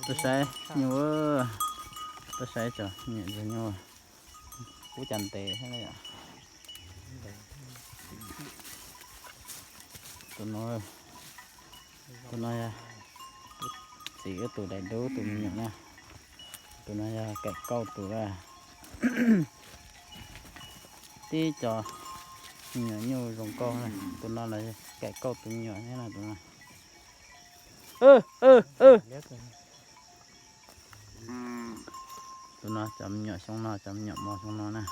Tuaj saib nyuj, tuaj saib tso, nyuam nyuj kub cas ntev thiab na yom. Tus no, tus no yog txiv wb tus daim dub tus me nyuam na. Tus no yog kaim kauj tus a. Tib co me nyuam nyuj zoo nkauj na, tus no los kaim kauj tus me nyuam thiab na tus no. Tus no cov me nyuam xyoo no, cov me nyuam mos xyoo no na.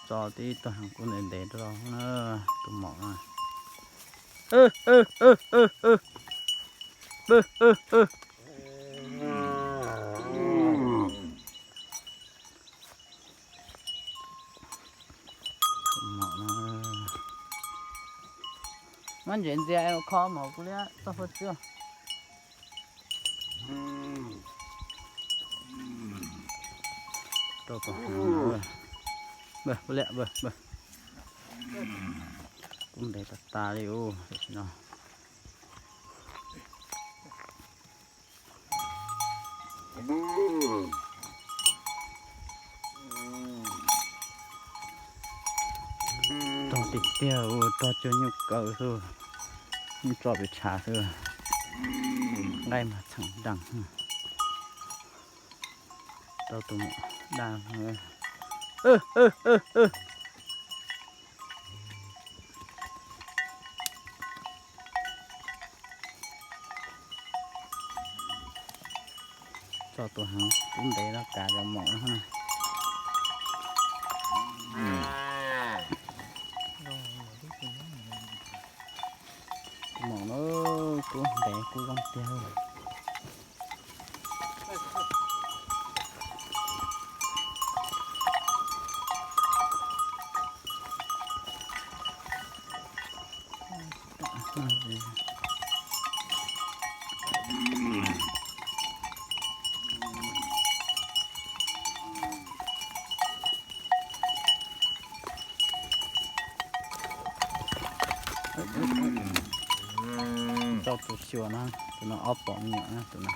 Tso tib tug heev kub ntev ntev rau na, tus maum na. Muab ntsev ntxias kho mov kuv liab txoj faj tswb. Rau tom, kub ntev tas tas li ub no. Rog tiag tiag, ua rog cuag nyuj kaw xwb, nyuj tso pes tshav xwb, nqaij mas txheem deeg. Rau tus maum daj. Tso tus heev kub ntev los kav cov maum no. Tus maum no kub ntev kub zoo tiag. Tso tus xyuas no, tus no ob pom me nyuam na tus no.